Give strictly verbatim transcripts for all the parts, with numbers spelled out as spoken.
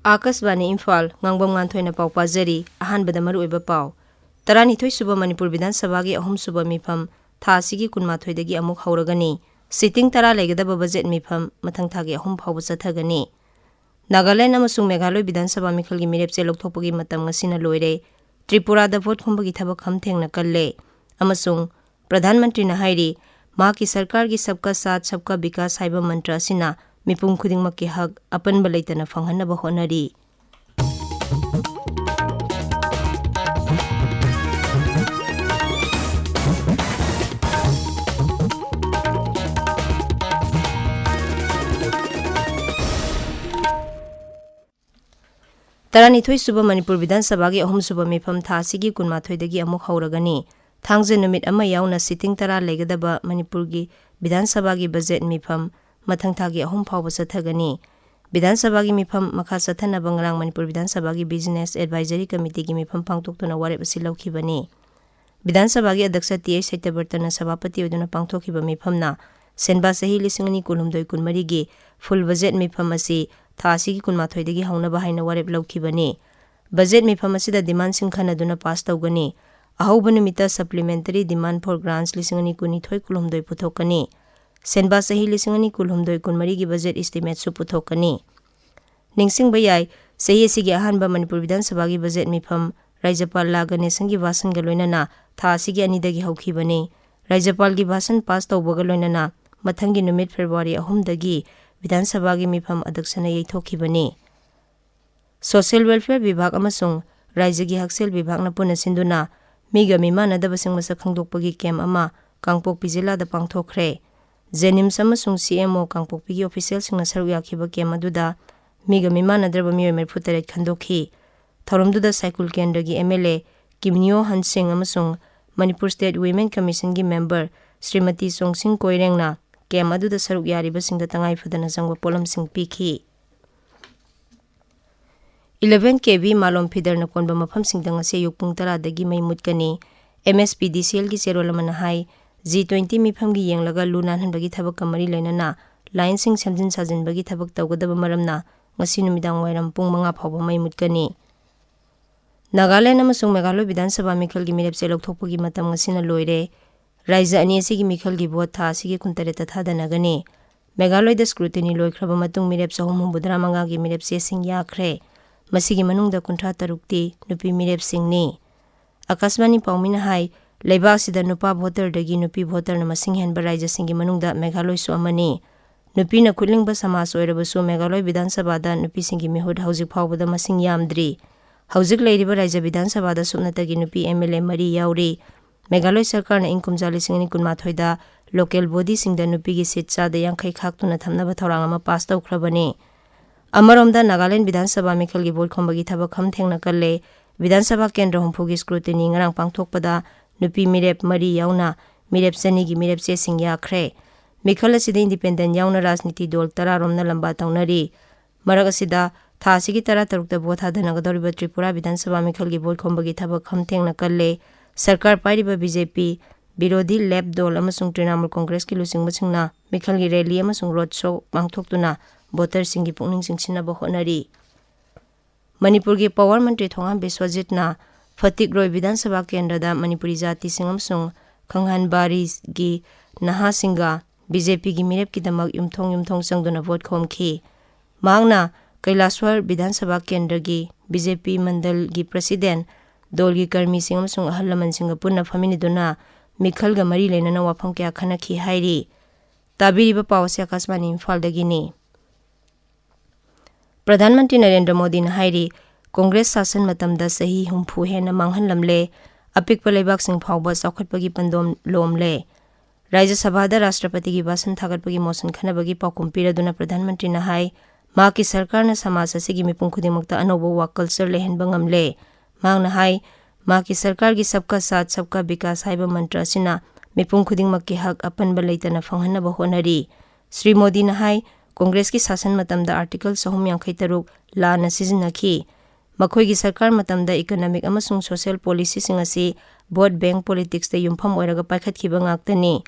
ꯑꯥꯀꯥꯁꯕꯥꯅꯤ ꯏꯝꯐꯥꯜ, ꯉꯥꯡꯕꯝ ꯉꯥꯟꯊꯣꯏꯅ ꯄꯥꯎ ꯄꯥꯖꯔꯤ꯫ ꯑꯍꯥꯟꯕꯗ ꯃꯔꯨꯑꯣꯏꯕ ꯄꯥꯎ꯫ ꯇꯔꯥꯅꯤꯊꯣꯏ ꯁꯨꯕ ꯃꯅꯤꯄꯨꯔ ꯕꯤꯙꯥꯟ ꯁꯚꯥꯒꯤ ꯑꯍꯨꯝ ꯁꯨꯕ ꯃꯤꯐꯝ ꯊꯥ ꯑꯁꯤꯒꯤ ꯀꯨꯟꯃꯥꯊꯣꯏꯗꯒꯤ ꯑꯃꯨꯛ ꯍꯧꯔꯒꯅꯤ꯫ ꯁꯤꯇꯤꯡ ꯇꯔꯥ ꯂꯩꯒꯗꯕ ꯕꯖꯦꯠ ꯃꯤꯐꯝ ꯃꯊꯪ ꯊꯥꯒꯤ ꯑꯍꯨꯝ ꯐꯥꯎꯕ ꯆꯠꯊꯒꯅꯤ꯫ ꯅꯥꯒꯥꯂꯦꯟ ꯑꯃꯁꯨꯡ ꯃꯦꯘꯥꯂꯣꯏ ꯕꯤꯙꯥꯟ ꯁꯚꯥ ꯃꯤꯈꯜꯒꯤ ꯃꯤꯔꯦꯞꯆꯦ ꯂꯧꯊꯣꯛꯄꯒꯤ ꯃꯇꯝ ꯉꯁꯤꯅ ꯂꯣꯏꯔꯦ꯫ ꯇ꯭ꯔꯤꯄꯨꯔꯥꯗ ꯚꯣꯠ ꯈꯣꯝꯕꯒꯤ ꯊꯕꯛ ꯈꯝ ꯊꯦꯡꯅ ꯀꯜꯂꯦ꯫ ꯑꯃꯁꯨꯡ ꯄ꯭ꯔꯙꯥꯟ ꯃꯟꯇ꯭ꯔꯤꯅ ꯍꯥꯏꯔꯤ, ꯃꯍꯥꯛꯀꯤ ꯁꯔꯀꯥꯔꯒꯤ ꯁꯕꯀꯥ ꯁꯥꯊ ꯁꯕꯀꯥ ꯕꯤꯀꯥꯁ ꯍꯥꯏꯕ ꯃꯟꯇ꯭ꯔ ꯑꯁꯤꯅ ꯃꯤꯄꯨꯝ ꯈꯨꯗꯤꯡꯃꯛꯀꯤ ꯍꯛ ꯑꯄꯟꯕ ꯂꯩꯇꯅ ꯐꯪꯍꯟꯅꯕ ꯍꯣꯠꯅꯔꯤ꯫ ꯇꯔꯥꯅꯤꯊꯣꯏ ꯁꯨꯕ ꯃꯅꯤꯄꯨꯔ ꯕꯤꯙꯥꯟ ꯁꯚꯥꯒꯤ ꯑꯍꯨꯝ ꯁꯨꯕ ꯃꯤꯐꯝ ꯊꯥ ꯑꯁꯤꯒꯤ ꯀꯨꯟꯃꯥꯊꯣꯏꯗꯒꯤ ꯑꯃꯨꯛ ꯍꯧꯔꯒꯅꯤ꯫ ꯊꯥꯡꯖ ꯅꯨꯃꯤꯠ ꯑꯃ ꯌꯥꯎꯅ ꯁꯤꯇꯤꯡ ꯇꯔꯥ ꯂꯩꯒꯗꯕ ꯃꯅꯤꯄꯨꯔꯒꯤ ꯕꯤꯙꯥꯟ ꯁꯚꯥꯒꯤ ꯕꯖꯦꯠ ꯃꯤꯐꯝ ꯃꯊꯪ ꯊꯥꯒꯤ ꯑꯍꯨꯝ ꯐꯥꯎꯕ ꯆꯠꯊꯒꯅꯤ꯫ ꯕꯤꯙꯥꯟ ꯁꯚꯥꯒꯤ ꯃꯤꯐꯝ ꯃꯈꯥ ꯆꯠꯊꯅꯕ ꯉꯔꯥꯡ ꯃꯅꯤꯄꯨꯔ ꯕꯤꯙꯥꯟ ꯁꯚꯥꯒꯤ ꯕꯤꯖꯤꯅꯦꯁ ꯑꯦꯗꯚꯥꯏꯖꯔꯤ ꯀꯃꯤꯇꯤꯒꯤ ꯃꯤꯐꯝ ꯄꯥꯡꯊꯣꯛꯇꯨꯅ ꯋꯥꯔꯦꯞ ꯑꯁꯤ ꯂꯧꯈꯤꯕꯅꯤ꯫ ꯕꯤꯙꯥꯟ ꯁꯚꯥꯒꯤ ꯑꯗ꯭ꯌꯛꯁ ꯇꯤ ꯑꯩꯆ ꯁꯇ꯭ꯌꯕ꯭ꯔꯇꯅ ꯁꯚꯥꯄꯇꯤ ꯑꯣꯏꯗꯨꯅ ꯄꯥꯡꯊꯣꯛꯈꯤꯕ ꯃꯤꯐꯝꯅ ꯁꯦꯟꯕꯥ ꯆꯍꯤ ꯂꯤꯁꯤꯡ ꯑꯅꯤ ꯀꯨꯟꯍꯨꯝꯗꯣꯏ ꯀꯨꯟꯃꯔꯤꯒꯤ ꯐꯨꯜ ꯕꯖꯦꯠ ꯃꯤꯐꯝ ꯑꯁꯤ ꯊꯥ ꯑꯁꯤꯒꯤ ꯀꯨꯟꯃꯥꯊꯣꯏꯗꯒꯤ ꯍꯧꯅꯕ ꯍꯥꯏꯅ ꯋꯥꯔꯦꯞ ꯂꯧꯈꯤꯕꯅꯤ꯫ ꯕꯖꯦꯠ ꯃꯤꯐꯝ ꯑꯁꯤꯗ ꯗꯤꯃꯥꯟꯁꯤꯡ ꯈꯟꯅꯗꯨꯅ ꯄꯥꯁ ꯇꯧꯒꯅꯤ꯫ ꯑꯍꯧꯕ ꯅꯨꯃꯤꯠꯇ Supplementary Demand for Grants ꯂꯤꯁꯤꯡ ꯑꯅꯤ ꯀꯨꯟꯅꯤꯊꯣꯏ ꯀꯨꯟꯍꯨꯝꯗꯣꯏ ꯄꯨꯊꯣꯛꯀꯅꯤ꯫ ꯁꯦꯟꯕꯥ ꯆꯍꯤ ꯂꯤꯁꯤꯡ ꯑꯅꯤ ꯀꯨꯟꯍꯨꯝꯗꯣꯏ ꯀꯨꯟꯃꯔꯤꯒꯤ ꯕꯖꯦꯠ ꯏꯁꯇꯤꯃꯦꯠꯁꯨ ꯄꯨꯊꯣꯛꯀꯅꯤ꯫ ꯅꯤꯡꯁꯤꯡꯕ ꯌꯥꯏ, ꯆꯍꯤ ꯑꯁꯤꯒꯤ ꯑꯍꯥꯟꯕ ꯃꯅꯤꯄꯨꯔ ꯕꯤꯙꯥꯟ ꯁꯚꯥꯒꯤ ꯕꯖꯦꯠ ꯃꯤꯐꯝ ꯔꯥꯖ꯭ꯌꯄꯥꯜ ꯂꯥ ꯒꯅꯦꯁꯟꯒꯤ ꯚꯥꯁꯟꯒ ꯂꯣꯏꯅꯅ ꯊꯥ ꯑꯁꯤꯒꯤ ꯑꯅꯤꯗꯒꯤ ꯍꯧꯈꯤꯕꯅꯤ꯫ ꯔꯥꯖ꯭ꯌꯄꯥꯜꯒꯤ ꯚꯥꯁꯟ ꯄꯥꯁ ꯇꯧꯕꯒ ꯂꯣꯏꯅꯅ ꯃꯊꯪꯒꯤ ꯅꯨꯃꯤꯠ ꯐꯦꯕ꯭ꯔꯨꯋꯥꯔꯤ ꯑꯍꯨꯝꯗꯒꯤ ꯕꯤꯙꯥꯟ ꯁꯚꯥꯒꯤ ꯃꯤꯐꯝ ꯑꯗ꯭ꯌꯛꯁꯅ ꯌꯩꯊꯣꯛꯈꯤꯕꯅꯤ꯫ ꯁꯣꯁꯤꯌꯦꯜ ꯋꯦꯜꯐꯤꯌꯔ ꯕꯤꯚꯥꯒ ꯑꯃꯁꯨꯡ ꯔꯥꯖ꯭ꯌꯒꯤ ꯍꯛꯁꯦꯜ ꯕꯤꯚꯥꯒꯅ ꯄꯨꯟꯅ ꯁꯤꯟꯗꯨꯅ ꯃꯤꯒ ꯃꯤꯃꯥꯟꯅꯗꯕꯁꯤꯡ ꯃꯁꯛ ꯈꯪꯗꯣꯛꯄꯒꯤ ꯀꯦꯝ ꯑꯃ ꯀꯥꯡꯄꯣꯛꯄꯤ ꯖꯤꯂꯥꯗ ꯄꯥꯡꯊꯣꯛꯈ꯭ꯔꯦ꯫ ꯖꯦꯅꯤꯝꯁ ꯑꯃꯁꯨꯡ ꯁꯤ ꯑꯦꯝ ꯑꯣ ꯀꯥꯡꯄꯣꯛꯄꯤꯒꯤ ꯑꯣꯐꯤꯁꯤꯌꯦꯜꯁꯤꯡꯅ ꯁꯔꯨꯛ ꯌꯥꯈꯤꯕ ꯀꯦꯝ ꯑꯗꯨꯗ ꯃꯤꯒ ꯃꯤꯃꯥꯟꯅꯗ꯭ꯔꯕ ꯃꯤꯑꯣꯏ ꯃꯔꯤꯐꯨ ꯇꯔꯦꯠ ꯈꯟꯗꯣꯛꯈꯤ꯫ ꯊꯧꯔꯝꯗꯨꯗ ꯁꯥꯏꯀꯨꯜ ꯀꯦꯟꯗ꯭ꯔꯒꯤ ꯑꯦꯝ ꯑꯦꯜ ꯑꯦ ꯀꯤꯝꯅꯤꯌꯣ ꯍꯟ ꯁꯤꯡ ꯑꯃꯁꯨꯡ Manipur state women ꯀꯃꯤꯁꯟꯒꯤ member Shrimati ꯆꯣꯡꯁꯤꯡ ꯀꯣꯏꯔꯦꯡꯅ ꯀꯦꯝ ꯑꯗꯨꯗ ꯁꯔꯨꯛ ꯌꯥꯔꯤꯕꯁꯤꯡꯗ ꯇꯉꯥꯏ ꯐꯗꯅ ꯆꯪꯕ ꯄꯣꯠꯂꯝꯁꯤꯡ ꯄꯤꯈꯤ꯫ ꯏꯂꯦꯚꯦꯟ ꯀꯦ ꯚꯤ ꯃꯥꯂꯣꯝ ꯐꯤꯗꯔꯅ ꯀꯣꯟꯕ ꯃꯐꯝꯁꯤꯡꯗ ꯉꯁꯤ ꯑꯌꯨꯛ ꯄꯨꯡ ꯇꯔꯥꯗꯒꯤ ꯃꯩ ꯃꯨꯠꯀꯅꯤ꯫ ꯑꯦꯝ ꯑꯦꯁ ꯄꯤ ꯗꯤ ꯁꯤ ꯑꯦꯜꯒꯤ ꯆꯦꯔꯣꯜ ꯑꯃꯅ ꯍꯥꯏ, ꯖꯤ ꯇ꯭ꯋꯦꯟꯇꯤ ꯃꯤꯐꯝꯒꯤ ꯌꯦꯡꯂꯒ ꯂꯨ ꯅꯥꯟꯍꯟꯕꯒꯤ ꯊꯕꯛꯀ ꯃꯔꯤ ꯂꯩꯅꯅ ꯂꯥꯏꯟꯁꯤꯡ ꯁꯦꯝꯖꯤꯟ ꯁꯥꯖꯤꯟꯕꯒꯤ ꯊꯕꯛ ꯇꯧꯒꯗꯕ ꯃꯔꯝꯅ ꯉꯁꯤ ꯅꯨꯃꯤꯗꯥꯡ ꯋꯥꯏꯔꯝ ꯄꯨꯡ ꯃꯉꯥ ꯐꯥꯎꯕ ꯃꯩ ꯃꯨꯠꯀꯅꯤ꯫ ꯅꯥꯒꯥꯂꯦꯟ ꯑꯃꯁꯨꯡ ꯃꯦꯘꯥꯂꯣꯏ ꯕꯤꯙꯥꯟ ꯁꯚꯥ ꯃꯤꯈꯜꯒꯤ ꯃꯤꯔꯦꯞꯆꯦ ꯂꯧꯊꯣꯛꯄꯒꯤ ꯃꯇꯝ ꯉꯁꯤꯅ ꯂꯣꯏꯔꯦ꯫ ꯔꯥꯖ꯭ꯌ ꯑꯅꯤ ꯑꯁꯤꯒꯤ ꯃꯤꯈꯜꯒꯤ ꯚꯣꯠ ꯊꯥ ꯑꯁꯤꯒꯤ ꯀꯨꯟꯇꯔꯦꯠꯇ ꯊꯥꯗꯅꯒꯅꯤ꯫ ꯃꯦꯘꯥꯂꯣꯏꯗ scrutiny ꯂꯣꯏꯈ꯭ꯔꯕ ꯃꯇꯨꯡ ꯃꯤꯔꯦꯞ ꯆꯍꯨꯝ ꯍꯨꯝꯐꯨꯇꯔꯥ ꯃꯉꯥꯒꯤ ꯃꯤꯔꯦꯞꯆꯦꯁꯤꯡ ꯌꯥꯈ꯭ꯔꯦ꯫ ꯃꯁꯤꯒꯤ ꯃꯅꯨꯡꯗ ꯀꯨꯟꯊ꯭ꯔꯥ ꯇꯔꯨꯛꯇꯤ ꯅꯨꯄꯤ ꯃꯤꯔꯦꯞꯁꯤꯡꯅꯤ꯫ ꯑꯀꯥꯁꯕꯥꯅꯤ ꯄꯥꯎꯃꯤꯅ ꯍꯥꯏ, ꯂꯩꯕꯥꯛꯁꯤꯗ ꯅꯨꯄꯥ ꯚꯣꯇꯔꯗꯒꯤ ꯅꯨꯄꯤ ꯚꯣꯇꯔꯅ ꯃꯁꯤꯡ ꯍꯦꯟꯕ ꯔꯥꯖ꯭ꯌꯁꯤꯡꯒꯤ ꯃꯅꯨꯡꯗ ꯃꯦꯘꯥꯂꯣꯏꯁꯨ ꯑꯃꯅꯤ꯫ ꯅꯨꯄꯤꯅ ꯈꯨꯠꯂꯤꯡꯕ ꯁꯃꯥꯖ ꯑꯣꯏꯔꯕꯁꯨ ꯃꯦꯘꯥꯂꯣꯏ ꯕꯤꯙꯥꯟ ꯁꯚꯥꯗ ꯅꯨꯄꯤꯁꯤꯡꯒꯤ ꯃꯤꯍꯨꯠ ꯍꯧꯖꯤꯛ ꯐꯥꯎꯕꯗ ꯃꯁꯤꯡ ꯌꯥꯝꯗ꯭ꯔꯤ꯫ ꯍꯧꯖꯤꯛ ꯂꯩꯔꯤꯕ ꯔꯥꯖ꯭ꯌ ꯕꯤꯙꯥꯟ ꯁꯚꯥꯗ ꯁꯨꯞꯅꯇꯒꯤ ꯅꯨꯄꯤ MLA ꯃꯔꯤ ꯌꯥꯎꯔꯤ꯫ ꯃꯦꯘꯥꯂꯣꯏ ꯁꯔꯀꯥꯔꯅ ꯏꯪ ꯀꯨꯝꯖꯥ ꯂꯤꯁꯤꯡ ꯑꯅꯤ ꯀꯨꯟꯃꯥꯊꯣꯏꯗ local bodyꯁꯤꯡꯗ ꯅꯨꯄꯤꯒꯤ seat ꯆꯥꯗ ꯌꯥꯡꯈꯩ ꯈꯥꯛꯇꯨꯅ ꯊꯝꯅꯕ ꯊꯧꯔꯥꯡ ꯑꯃ pass ꯇꯧꯈ꯭ꯔꯕꯅꯤ꯫ ꯑꯃꯔꯣꯝꯗ ꯅꯥꯒꯥꯂꯦꯟ ꯕꯤꯙꯥꯟ ꯁꯚꯥ ꯃꯤꯈꯜꯒꯤ ꯚꯣꯠ ꯈꯣꯝꯕꯒꯤ ꯊꯕꯛ ꯈꯝ ꯊꯦꯡꯅ ꯀꯜꯂꯦ꯫ ꯕꯤꯙꯥꯟ ꯁꯚꯥ ꯀꯦꯟꯗ꯭ꯔ ꯍꯨꯝꯐꯨꯒꯤ scrutiny ꯉꯔꯥꯡ ꯄꯥꯡꯊꯣꯛꯄꯗ ꯅꯨꯄꯤ ꯃꯤꯔꯦꯞ ꯃꯔꯤ ꯌꯥꯎꯅ ꯃꯤꯔꯦꯞ ꯆꯅꯤꯒꯤ ꯃꯤꯔꯦꯞꯆꯦꯁꯤꯡ ꯌꯥꯈ꯭ꯔꯦ꯫ ꯃꯤꯈꯜ ꯑꯁꯤꯗ independent ꯌꯥꯎꯅ ꯔꯥꯖꯅꯤꯇꯤ ꯗꯣꯜ ꯇꯔꯥ ꯔꯣꯝꯅ ꯂꯝꯕꯥ ꯇꯧꯅꯔꯤ꯫ ꯃꯔꯛ ꯑꯁꯤꯗ, ꯊꯥ ꯑꯁꯤꯒꯤ ꯇꯔꯥꯇꯔꯨꯛꯇ ꯚꯣꯠ ꯊꯥꯗꯅꯒꯗꯧꯔꯤꯕ ꯇ꯭ꯔꯤꯄꯨꯔꯥ ꯕꯤꯙꯥꯟ ꯁꯚꯥ ꯃꯤꯈꯜꯒꯤ ꯚꯣꯠ ꯈꯣꯝꯕꯒꯤ ꯊꯕꯛ ꯈꯝ ꯊꯦꯡꯅ ꯀꯜꯂꯦ꯫ ꯁꯔꯀꯥꯔ ꯄꯥꯏꯔꯤꯕ BJP, ꯕꯤꯔꯣꯙꯤ left ꯗꯣꯜ ꯑꯃꯁꯨꯡ ꯇ꯭ꯔꯤꯅꯥꯃꯨꯜ ꯀꯣꯡꯒ꯭ꯔꯦꯁꯀꯤ ꯂꯨꯆꯤꯡꯕꯁꯤꯡꯅ ꯃꯤꯈꯜꯒꯤ rally ꯑꯃꯁꯨꯡ road show ꯄꯥꯡꯊꯣꯛꯇꯨꯅ voterꯁꯤꯡꯒꯤ ꯄꯨꯛꯅꯤꯡ ꯆꯤꯡꯁꯤꯟꯅꯕ ꯍꯣꯠꯅꯔꯤ꯫ ꯃꯅꯤꯄꯨꯔꯒꯤ power ꯃꯟꯇ꯭ꯔꯤ ꯊꯣꯉꯥꯝ ꯕꯤꯁ꯭ꯋꯖꯤꯠꯅ ꯐꯇꯤꯛꯔꯣꯏ ꯕꯤꯙꯥꯟ ꯁꯚꯥ ꯀꯦꯟꯗ꯭ꯔꯗ ꯃꯅꯤꯄꯨꯔꯤ ꯖꯥꯇꯤꯁꯤꯡ ꯑꯃꯁꯨꯡ ꯈꯪꯍꯥꯟꯕꯥꯔꯤꯒꯤ ꯅꯍꯥꯁꯤꯡꯒ BJPꯒꯤ ꯃꯤꯔꯦꯞꯀꯤꯗꯃꯛ ꯌꯨꯝꯊꯣꯡ ꯌꯨꯝꯊꯣꯡ ꯆꯪꯗꯨꯅ ꯚꯣꯠ ꯈꯣꯝꯈꯤ꯫ ꯃꯍꯥꯛꯅ ꯀꯩꯂꯥꯁ꯭ꯋꯔ ꯕꯤꯙꯥꯟ ꯁꯚꯥ ꯀꯦꯟꯗ꯭ꯔꯒꯤ BJP ꯃꯟꯗꯜꯒꯤ president, ꯗꯣꯜꯒꯤ ꯀꯔꯃꯤꯁꯤꯡ ꯑꯃꯁꯨꯡ ꯑꯍꯜ ꯂꯃꯟꯁꯤꯡꯒ ꯄꯨꯟꯅ ꯐꯝꯃꯤꯟꯅꯗꯨꯅ ꯃꯤꯈꯜꯒ ꯃꯔꯤ ꯂꯩꯅꯅ ꯋꯥꯐꯝ ꯀꯌꯥ ꯈꯟꯅꯈꯤ ꯍꯥꯏꯔꯤ꯫ ꯇꯥꯕꯤꯔꯤꯕ ꯄꯥꯎ ꯑꯁꯤ ꯑꯀꯥꯁꯕꯥꯅꯤ ꯏꯝꯐꯥꯜꯗꯒꯤꯅꯤ꯫ ꯄ꯭ꯔꯙꯥꯟ ꯃꯟꯇ꯭ꯔꯤ ꯅꯔꯦꯟꯗ꯭ꯔ ꯃꯣꯗꯤꯅ ꯍꯥꯏꯔꯤ, ꯀꯣꯡꯒ꯭ꯔꯦꯁ ꯁꯥꯁꯟ ꯃꯇꯝꯗ ꯆꯍꯤ ꯍꯨꯝꯐꯨ ꯍꯦꯟꯅ ꯃꯥꯡꯍꯜꯂꯝꯂꯦ, ꯑꯄꯤꯛꯄ ꯂꯩꯕꯥꯛꯁꯤꯡ ꯐꯥꯎꯕ ꯆꯥꯎꯈꯠꯄꯒꯤ ꯄꯟꯗꯣꯝ ꯂꯣꯝꯂꯦ꯫ ꯔꯥꯖ꯭ꯌ ꯁꯚꯥꯗ ꯔꯥꯁꯇ꯭ꯔꯄꯇꯤꯒꯤ ꯚꯥꯁꯟ ꯊꯥꯒꯠꯄꯒꯤ motion ꯈꯟꯅꯕꯒꯤ ꯄꯥꯎꯈꯨꯝ ꯄꯤꯔꯗꯨꯅ ꯄ꯭ꯔꯙꯥꯟ ꯃꯟꯇ꯭ꯔꯤꯅ ꯍꯥꯏ, ꯃꯍꯥꯛꯀꯤ ꯁꯔꯀꯥꯔꯅ ꯁꯃꯥꯖ ꯑꯁꯤꯒꯤ ꯃꯤꯄꯨꯝ ꯈꯨꯗꯤꯡꯃꯛꯇ ꯑꯅꯧꯕ ꯋꯥꯈꯜꯆꯜ ꯂꯩꯍꯟꯕ ꯉꯝꯂꯦ꯫ ꯃꯍꯥꯛꯅ ꯍꯥꯏ, ꯃꯍꯥꯛꯀꯤ ꯁꯔꯀꯥꯔꯒꯤ ꯁꯕꯀꯥ ꯁꯥꯊ ꯁꯕꯀꯥ ꯕꯤꯀꯥꯁ ꯍꯥꯏꯕ ꯃꯟꯇ꯭ꯔ ꯑꯁꯤꯅ ꯃꯤꯄꯨꯝ ꯈꯨꯗꯤꯡꯃꯛꯀꯤ ꯍꯛ ꯑꯄꯟꯕ ꯂꯩꯇꯅ ꯐꯪꯍꯟꯅꯕ ꯍꯣꯠꯅꯔꯤ꯫ ꯁ꯭ꯔꯤ ꯃꯣꯗꯤꯅ ꯍꯥꯏ, ꯀꯣꯡꯒ꯭ꯔꯦꯁꯀꯤ ꯁꯥꯁꯟ ꯃꯇꯝꯗ Article ꯆꯍꯨꯝ ꯌꯥꯡꯈꯩ ꯇꯔꯨꯛ ꯂꯥꯟꯅ ꯁꯤꯖꯤꯟꯅꯈꯤ꯫ ꯃꯈꯣꯏꯒꯤ ꯁꯔꯀꯥꯔ ꯃꯇꯝꯗ economic ꯑꯃꯁꯨꯡ social policyꯁꯤꯡ ꯑꯁꯤ vote bank politicsꯇ ꯌꯨꯝꯐꯝ ꯑꯣꯏꯔꯒ ꯄꯥꯏꯈꯠꯈꯤꯕ ꯉꯥꯛꯇꯅꯤ꯫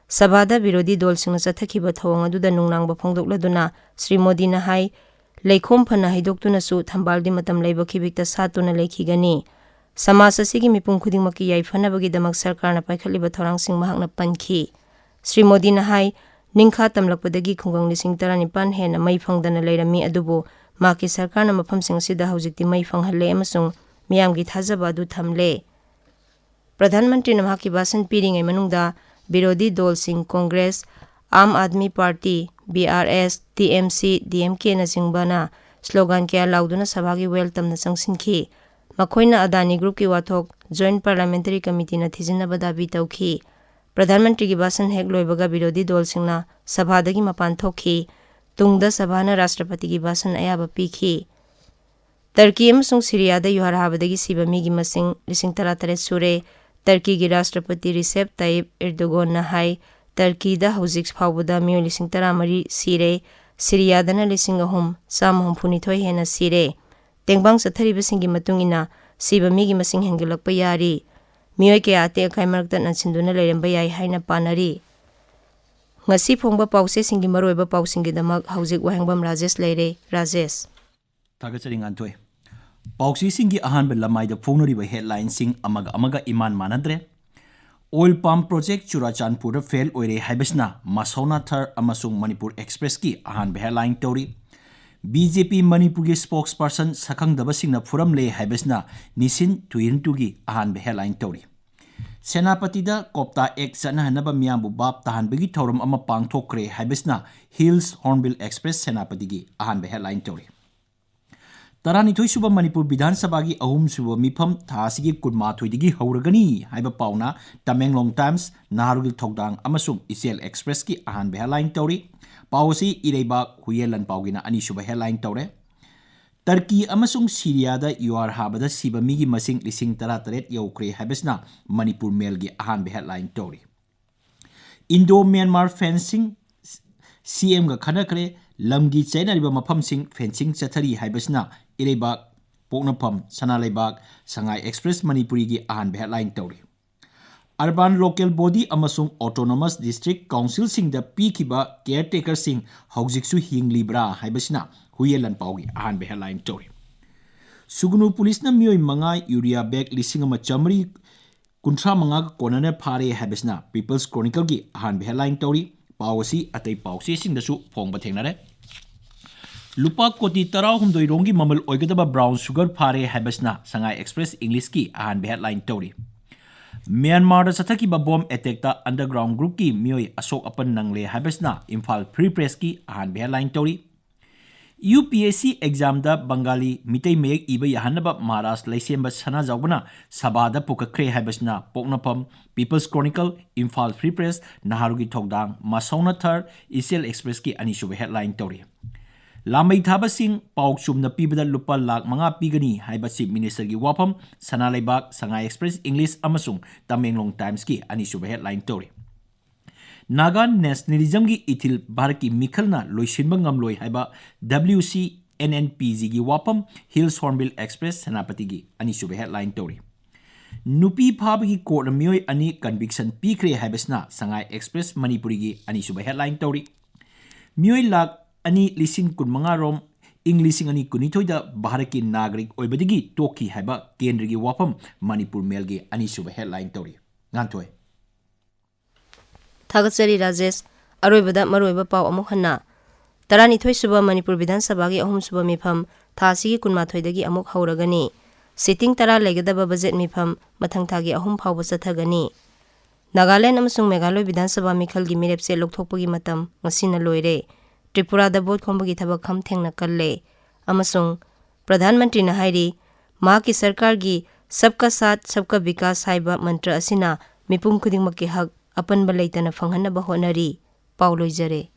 ꯁꯚꯥꯗ ꯕꯤꯔꯣꯙꯤ ꯗꯣꯜꯁꯤꯡꯅ ꯆꯠꯊꯈꯤꯕ ꯊꯧꯑꯣꯡ ꯑꯗꯨꯗ ꯅꯨꯡꯅꯥꯡꯕ ꯐꯣꯡꯗꯣꯛꯂꯗꯨꯅ ꯁ꯭ꯔꯤ ꯃꯣꯗꯤꯅ ꯍꯥꯏ, ꯂꯩꯈꯣꯝ ꯐꯅ ꯍꯩꯗꯣꯛꯇꯨꯅꯁꯨ ꯊꯝꯕꯥꯜꯗꯤ ꯃꯇꯝ ꯂꯩꯕ ꯈꯤꯕꯤꯛꯇ ꯁꯥꯠꯇꯨꯅ ꯂꯩꯈꯤꯒꯅꯤ꯫ ꯁꯃꯥꯖ ꯑꯁꯤꯒꯤ ꯃꯤꯄꯨꯝ ꯈꯨꯗꯤꯡꯃꯛꯀꯤ ꯌꯥꯏꯐꯅꯕꯒꯤꯗꯃꯛ ꯁꯔꯀꯥꯔꯅ ꯄꯥꯏꯈꯠꯂꯤꯕ ꯊꯧꯔꯥꯡꯁꯤꯡ ꯃꯍꯥꯛꯅ ꯄꯟꯈꯤ꯫ ꯁ꯭ꯔꯤ ꯃꯣꯗꯤꯅ ꯍꯥꯏ, ꯅꯤꯡꯈꯥ ꯇꯝꯂꯛꯄꯗꯒꯤ ꯈꯨꯡꯒꯪ ꯂꯤꯁꯤꯡ ꯇꯔꯥꯅꯤꯄꯥꯟ ꯍꯦꯟꯅ ꯃꯩ ꯐꯪꯗꯅ ꯂꯩꯔꯝꯃꯤ, ꯑꯗꯨꯕꯨ ꯃꯍꯥꯛꯀꯤ ꯁꯔꯀꯥꯔꯅ ꯃꯐꯝꯁꯤꯡ ꯑꯁꯤꯗ ꯍꯧꯖꯤꯛꯇꯤ ꯃꯩ ꯐꯪꯍꯜꯂꯦ ꯑꯃꯁꯨꯡ ꯃꯤꯌꯥꯝꯒꯤ ꯊꯥꯖꯕ ꯑꯗꯨ ꯊꯝꯂꯦ꯫ ꯄ꯭ꯔꯙꯥꯟ ꯃꯟꯇ꯭ꯔꯤꯅ ꯃꯍꯥꯛꯀꯤ ꯚꯥꯁꯟ ꯄꯤꯔꯤꯉꯩ ꯃꯅꯨꯡꯗ ꯕꯤꯔꯣꯙꯤ ꯗꯣꯜꯁꯤꯡ Congress, Aam Aadmi party, B R S, T M C, D M ꯀꯦꯅꯆꯤꯡꯕꯅ slogan ꯀꯌꯥ ꯂꯥꯎꯗꯨꯅ ꯁꯚꯥꯒꯤ ꯋꯦꯜꯇꯝꯅ ꯆꯪꯁꯤꯟꯈꯤ꯫ ꯃꯈꯣꯏꯅ ꯑꯗꯥꯅꯤ ꯒ꯭ꯔꯨꯞꯀꯤ ꯋꯥꯊꯣꯛ ꯖꯣꯏꯟꯠ ꯄꯥꯔꯂꯤꯌꯥꯃꯦꯟꯇꯔꯤ ꯀꯃꯤꯇꯤꯅ ꯊꯤꯖꯤꯟꯅꯕ ꯗꯥꯕꯤ ꯇꯧꯈꯤ꯫ ꯄ꯭ꯔꯙꯥꯟ ꯃꯟꯇ꯭ꯔꯤꯒꯤ ꯚꯥꯁꯟ ꯍꯦꯛ ꯂꯣꯏꯕꯒ ꯕꯤꯔꯣꯙꯤ ꯗꯣꯜꯁꯤꯡꯅ ꯁꯚꯥꯗꯒꯤ ꯃꯄꯥꯟ ꯊꯣꯛꯈꯤ꯫ ꯇꯨꯡꯗ ꯁꯚꯥꯅ ꯔꯥꯁꯇ꯭ꯔꯄꯇꯤꯒꯤ ꯚꯥꯁꯟ ꯑꯌꯥꯕ ꯄꯤꯈꯤ꯫ ꯇꯔꯀꯤ ꯑꯃꯁꯨꯡ ꯁꯤꯔꯤꯌꯥꯗ ꯌꯨꯍꯥꯔ ꯍꯥꯕꯗꯒꯤ ꯁꯤꯕ ꯃꯤꯒꯤ ꯃꯁꯤꯡ ꯂꯤꯁꯤꯡ ꯇꯔꯥꯇꯔꯦꯠ ꯁꯨꯔꯦ꯫ ꯇꯔꯀꯤꯒꯤ ꯔꯥꯁꯇ꯭ꯔꯄꯇꯤ ꯔꯤꯁꯦꯞ ꯇꯥꯌꯤꯞ ꯑꯦꯔꯗꯣꯒꯣꯟꯅ ꯍꯥꯏ, ꯇꯔꯀꯤꯗ ꯍꯧꯖꯤꯛ ꯐꯥꯎꯕꯗ ꯃꯤꯑꯣꯏ ꯂꯤꯁꯤꯡ ꯇꯔꯥꯃꯔꯤ ꯁꯤꯔꯦ, ꯁꯤꯔꯤꯌꯥꯗꯅ ꯂꯤꯁꯤꯡ ꯑꯍꯨꯝ ꯆꯥꯝꯃ ꯍꯨꯝꯐꯨꯅꯤꯊꯣꯏ ꯍꯦꯟꯅ ꯁꯤꯔꯦ꯫ ꯇꯦꯡꯕꯥꯡ ꯆꯠꯊꯔꯤꯕꯁꯤꯡꯒꯤ ꯃꯇꯨꯡ ꯏꯟꯅ ꯁꯤꯕ ꯃꯤꯒꯤ ꯃꯁꯤꯡ ꯍꯦꯟꯒꯠꯂꯛꯄ ꯌꯥꯔꯤ꯫ ꯃꯤꯑꯣꯏ ꯀꯌꯥ ꯑꯇꯦꯛ ꯑꯀꯥꯏ ꯃꯔꯛꯇ ꯅꯟꯁꯤꯟꯗꯨꯅ ꯂꯩꯔꯝꯕ ꯌꯥꯏ ꯍꯥꯏꯅ ꯄꯥꯅꯔꯤ꯫ ꯉꯁꯤ ꯐꯣꯡꯕ ꯄꯥꯎꯆꯦꯁꯤꯡꯒꯤ ꯃꯔꯨꯑꯣꯏꯕ ꯄꯥꯎꯁꯤꯡꯒꯤꯗꯃꯛ ꯍꯧꯖꯤꯛ ꯋꯥꯍꯦꯡꯕꯝ ꯔꯥꯖꯦꯁ ꯂꯩꯔꯦ꯫ ꯔꯥꯖꯦꯁ꯫ ꯊꯥꯒꯠꯆꯔꯤ ꯉꯥꯟꯊꯣꯏ꯫ ꯄꯥꯎꯆꯦꯁꯤꯡꯒꯤ ꯑꯍꯥꯟꯕ ꯂꯃꯥꯏꯗ ꯐꯣꯡꯅꯔꯤꯕ ꯍꯦꯗꯂꯥꯏꯟꯁꯤꯡ ꯑꯃꯒ ꯑꯃꯒ ꯏꯃꯥꯟ ꯃꯥꯟꯅꯗ꯭ꯔꯦ꯫ ꯑꯣꯏꯜ ꯄꯥꯝ ꯄ꯭ꯔꯣꯖꯦꯛ ꯆꯨꯔꯥꯆꯥꯟꯄꯨꯔꯗ ꯐꯦꯜ ꯑꯣꯏꯔꯦ ꯍꯥꯏꯕꯁꯤꯅ ꯃꯁꯧꯅꯥ ꯊꯔ ꯑꯃꯁꯨꯡ ꯃꯅꯤꯄꯨꯔ ꯑꯦꯛꯁꯄ꯭ꯔꯦꯁꯀꯤ ꯑꯍꯥꯟꯕ ꯍꯦꯗꯂꯥꯏꯟ ꯇꯧꯔꯤ꯫ ꯕꯤ ꯖꯦ ꯄꯤ ꯃꯅꯤꯄꯨꯔꯒꯤ ꯁ꯭ꯄꯣꯛꯁ ꯄꯔꯁꯟ ꯁꯛꯈꯪꯗꯕꯁꯤꯡꯅ ꯐꯨꯔꯝꯂꯦ ꯍꯥꯏꯕꯁꯤꯅ ꯅꯤꯁꯤꯟ ꯇꯨꯌꯤꯟꯇꯨꯒꯤ ꯑꯍꯥꯟꯕ ꯍꯦꯗꯂꯥꯏꯟ ꯇꯧꯔꯤ꯫ ꯁꯦꯅꯥꯄꯇꯤꯗ ꯀꯣꯞꯇꯥ ꯑꯦꯛ ꯆꯠꯅꯍꯟꯅꯕ ꯃꯤꯌꯥꯝꯕꯨ ꯚꯥꯞ ꯇꯥꯍꯟꯕꯒꯤ ꯊꯧꯔꯝ ꯑꯃ ꯄꯥꯡꯊꯣꯛꯈ꯭ꯔꯦ ꯍꯥꯏꯕꯁꯤꯅ ꯍꯤꯜꯁ ꯍꯣꯔꯟꯕꯤꯜ ꯑꯦꯛꯁꯄ꯭ꯔꯦꯁ ꯁꯦꯅꯥꯄꯇꯤꯒꯤ ꯑꯍꯥꯟꯕ ꯍꯦꯗꯂꯥꯏꯟ ꯇꯧꯔꯤ꯫ ꯇꯔꯥꯅꯤꯊꯣꯏ ꯁꯨꯕ ꯃꯅꯤꯄꯨꯔ ꯕꯤꯙꯥꯟ ꯁꯚꯥꯒꯤ ꯑꯍꯨꯝ ꯁꯨꯕ ꯃꯤꯐꯝ ꯊꯥ ꯑꯁꯤꯒꯤ ꯀꯨꯟꯃꯥꯊꯣꯏꯗꯒꯤ ꯍꯧꯔꯒꯅꯤ ꯍꯥꯏꯕ ꯄꯥꯎꯅ ꯇꯃꯦꯡꯂꯣꯡ ꯇꯥꯏꯝꯁ, ꯅꯍꯥꯔꯣꯜꯒꯤ ꯊꯧꯗꯥꯡ ꯑꯃꯁꯨꯡ ꯏꯆꯦꯜ ꯑꯦꯛꯁꯄ꯭ꯔꯦꯁꯀꯤ ꯑꯍꯥꯟꯕ ꯍꯦꯗꯂꯥꯏꯟ ꯇꯧꯔꯤ꯫ ꯄꯥꯎ ꯑꯁꯤ ꯏꯔꯩꯕꯥꯛ, ꯍꯨꯏꯌꯦꯟ ꯂꯥꯟꯄꯥꯎꯒꯤꯅ ꯑꯅꯤꯁꯨꯕ ꯍꯦꯗꯂꯥꯏꯟ ꯇꯧꯔꯦ꯫ ꯇꯔꯀꯤ ꯑꯃꯁꯨꯡ ꯁꯤꯔꯤꯌꯥꯗ ꯌꯨꯍꯥꯔ ꯍꯥꯕꯗ ꯁꯤꯕ ꯃꯤꯒꯤ ꯃꯁꯤꯡ ꯂꯤꯁꯤꯡ ꯇꯔꯥꯇꯔꯦꯠ ꯌꯧꯈ꯭ꯔꯦ ꯍꯥꯏꯕꯁꯤꯅ ꯃꯅꯤꯄꯨꯔ ꯃꯦꯜꯒꯤ ꯑꯍꯥꯟꯕ ꯍꯦꯗꯂꯥꯏꯟ ꯇꯧꯔꯤ꯫ ꯏꯟꯗꯣ ꯃ꯭ꯌꯥꯟꯃꯥꯔ ꯐꯦꯟꯁꯤꯡ ꯁꯤ ꯑꯦꯝꯒ ꯈꯟꯅꯈ꯭ꯔꯦ, ꯂꯝꯒꯤ ꯆꯦꯠꯅꯔꯤꯕ ꯃꯐꯝꯁꯤꯡ ꯐꯦꯟꯁꯤꯡ ꯆꯠꯊꯔꯤ ꯍꯥꯏꯕꯁꯤꯅ ꯏꯔꯩꯕꯥꯛ, ꯄꯣꯛꯅꯐꯝ, ꯁꯅꯥ ꯂꯩꯕꯥꯛ, ꯁꯉꯥꯏ ꯑꯦꯛꯁꯄ꯭ꯔꯦꯁ ꯃꯅꯤꯄꯨꯔꯤꯒꯤ ꯑꯍꯥꯟꯕ ꯍꯦꯗꯂꯥꯏꯟ ꯇꯧꯔꯤ꯫ Urban Local Body ꯑꯃꯁꯨꯡ Autonomous District Councilꯁꯤꯡꯗ ꯄꯤꯈꯤꯕ caretakerꯁꯤꯡ ꯍꯧꯖꯤꯛꯁꯨ ꯍꯤꯡꯂꯤꯕ꯭ꯔꯥ ꯍꯥꯏꯕꯁꯤꯅ ꯍꯨꯏꯌꯦꯟ ꯂꯥꯟꯄꯥꯎꯒꯤ ꯑꯍꯥꯟꯕ headline ꯇꯧꯔꯤ꯫ ꯁꯨꯒꯅꯨ ꯄꯨꯂꯤꯁꯅ ꯃꯤꯑꯣꯏ ꯃꯉꯥ ꯌꯨꯔꯤꯌꯥ bag ꯂꯤꯁꯤꯡ ꯑꯃ ꯆꯥꯃꯔꯤ ꯀꯨꯟꯊ꯭ꯔꯥ ꯃꯉꯥꯒ ꯀꯣꯟꯅꯅ ꯐꯥꯔꯦ ꯍꯥꯏꯕꯁꯤꯅ People's Chronicleꯒꯤ ꯑꯍꯥꯟꯕ headline ꯇꯧꯔꯤ꯫ ꯄꯥꯎ ꯑꯁꯤ ꯑꯇꯩ ꯄꯥꯎ ꯆꯦꯁꯤꯡꯗꯁꯨ ꯐꯣꯡꯕ ꯊꯦꯡꯅꯔꯦ꯫ ꯂꯨꯄꯥ ꯀꯣꯇꯤ ꯇꯔꯥꯍꯨꯝꯗꯣꯏ ꯔꯣꯝꯒꯤ ꯃꯃꯜ ꯑꯣꯏꯒꯗꯕ brown sugar ꯐꯥꯔꯦ ꯍꯥꯏꯕꯁꯤꯅ Sangai Express Englishꯀꯤ ꯑꯍꯥꯟꯕ headline ꯇꯧꯔꯤ꯫ ꯃ꯭ꯌꯥꯟꯃꯥꯔꯗ ꯆꯠꯊꯈꯤꯕ bomb attackꯇ underground groupꯀꯤ ꯃꯤꯑꯣꯏ ꯑꯁꯣꯛ ꯑꯄꯟ ꯅꯪꯂꯦ ꯍꯥꯏꯕꯁꯤꯅ ꯏꯝꯐꯥꯜ Free Pressꯀꯤ ꯑꯍꯥꯟꯕ headline ꯇꯧꯔꯤ꯫ UPSC examꯗ ꯕꯪꯒꯥꯂꯤ ꯃꯤꯇꯩ ꯃꯌꯦꯛ ꯏꯕ ꯌꯥꯍꯟꯅꯕ ꯃꯍꯥꯔꯥꯖ ꯂꯩꯁꯦꯝꯕ ꯁꯅꯥꯖꯥꯎꯕꯅ ꯁꯚꯥꯗ ꯄꯨꯈꯠꯈ꯭ꯔꯦ ꯍꯥꯏꯕꯁꯤꯅ ꯄꯣꯛꯅꯐꯝ, People's Chronicle, Imphal Free Press, ꯅꯍꯥꯔꯣꯜꯒꯤ ꯊꯧꯗꯥꯡ, ꯃꯁꯧꯅ ꯊꯔ, ꯏꯆꯦꯜ Expressꯀꯤ ꯑꯅꯤꯁꯨꯕ headline ꯇꯧꯔꯤ꯫ ꯂꯥꯃꯩ ꯊꯥꯕꯁꯤꯡ ꯄꯥꯎ ꯆꯨꯝꯅ ꯄꯤꯕꯗ ꯂꯨꯄꯥ ꯂꯥꯈ ꯃꯉꯥ ꯄꯤꯒꯅꯤ ꯍꯥꯏꯕ Chief Ministerꯒꯤ ꯋꯥꯐꯝ ꯁꯅꯥ ꯂꯩꯕꯥꯛ, Sangai Express English ꯑꯃꯁꯨꯡ Tamenglong Timesꯀꯤ ꯑꯅꯤꯁꯨꯕ headline ꯇꯧꯔꯤ꯫ ꯅꯥꯒꯥ nationalismꯒꯤ ꯏꯊꯤꯜ ꯚꯥꯔꯠꯀꯤ ꯃꯤꯈꯜꯅ ꯂꯣꯏꯁꯤꯟꯕ ꯉꯝꯂꯣꯏ ꯍꯥꯏꯕ WCNNPGꯒꯤ ꯋꯥꯐꯝ Hills Hornbill Express ꯁꯦꯅꯥꯄꯇꯤꯒꯤ ꯑꯅꯤꯁꯨꯕ headline ꯇꯧꯔꯤ꯫ ꯅꯨꯄꯤ ꯐꯥꯕꯒꯤ courtꯅ ꯃꯤꯑꯣꯏ ꯑꯅꯤ conviction ꯄꯤꯈ꯭ꯔꯦ ꯍꯥꯏꯕꯁꯤꯅ Sangai Express ꯃꯅꯤꯄꯨꯔꯤꯒꯤ ꯑꯅꯤꯁꯨꯕ headline ꯇꯧꯔꯤ꯫ ꯃꯤꯑꯣꯏ ꯂꯥꯈ ꯑꯅꯤ ꯂꯤꯁꯤꯡ ꯀꯨꯟꯃꯉꯥ ꯔꯣꯝ ꯏꯪ ꯂꯤꯁꯤꯡ ꯑꯅꯤ ꯀꯨꯟꯅꯤꯊꯣꯏꯗ ꯚꯥꯔꯠꯀꯤ ꯅꯥꯒꯔꯤꯛ ꯑꯣꯏꯕꯗꯒꯤ ꯇꯣꯛꯈꯤ ꯍꯥꯏꯕ ꯀꯦꯟꯗ꯭ꯔꯒꯤ ꯋꯥꯐꯝ ꯃꯅꯤꯄꯨꯔ ꯃꯦꯜꯒꯤ ꯑꯅꯤꯁꯨꯕ headline ꯇꯧꯔꯤ꯫ ꯉꯥꯟꯊꯣꯏ꯫ ꯊꯥꯒꯠꯆꯔꯤ ꯔꯥꯖꯦꯁ꯫ ꯑꯔꯣꯏꯕꯗ ꯃꯔꯨꯑꯣꯏꯕ ꯄꯥꯎ ꯑꯃꯨꯛ ꯍꯟꯅ꯫ ꯇꯔꯥꯅꯤꯊꯣꯏ ꯁꯨꯕ ꯃꯅꯤꯄꯨꯔ ꯕꯤꯙꯥꯟ ꯁꯚꯥꯒꯤ ꯑꯍꯨꯝ ꯁꯨꯕ ꯃꯤꯐꯝ ꯊꯥ ꯑꯁꯤꯒꯤ ꯀꯨꯟꯃꯥꯊꯣꯏꯗꯒꯤ ꯑꯃꯨꯛ ꯍꯧꯔꯒꯅꯤ꯫ Sitting ꯇꯔꯥ ꯂꯩꯒꯗꯕ budget ꯃꯤꯐꯝ ꯃꯊꯪ ꯊꯥꯒꯤ ꯑꯍꯨꯝ ꯐꯥꯎꯕ ꯆꯠꯊꯒꯅꯤ꯫ ꯅꯥꯒꯥꯂꯦꯟ ꯑꯃꯁꯨꯡ ꯃꯦꯘꯥꯂꯣꯏ ꯕꯤꯙꯥꯟ ꯁꯚꯥ ꯃꯤꯈꯜꯒꯤ ꯃꯤꯔꯦꯞꯆꯦ ꯂꯧꯊꯣꯛꯄꯒꯤ ꯃꯇꯝ ꯉꯁꯤꯅ ꯂꯣꯏꯔꯦ꯫ ꯇ꯭ꯔꯤꯄꯨꯔꯥꯗ vote ꯈꯣꯝꯕꯒꯤ ꯊꯕꯛ ꯈꯝ ꯊꯦꯡꯅ ꯀꯜꯂꯦ꯫ ꯑꯃꯁꯨꯡ ꯄ꯭ꯔꯙꯥꯟ ꯃꯟꯇ꯭ꯔꯤꯅ ꯍꯥꯏꯔꯤ, ꯃꯍꯥꯛꯀꯤ ꯁꯔꯀꯥꯔꯒꯤ Sabka Saath, Sabka Vikas ꯍꯥꯏꯕ ꯃꯟꯇ꯭ꯔ ꯑꯁꯤꯅ ꯃꯤꯄꯨꯝ ꯈꯨꯗꯤꯡꯃꯛꯀꯤ ꯍꯛ ꯑꯄꯟꯕ ꯂꯩꯇꯅ ꯐꯪꯍꯟꯅꯕ ꯍꯣꯠꯅꯔꯤ꯫ ꯄꯥꯎ ꯂꯣꯏꯖꯔꯦ꯫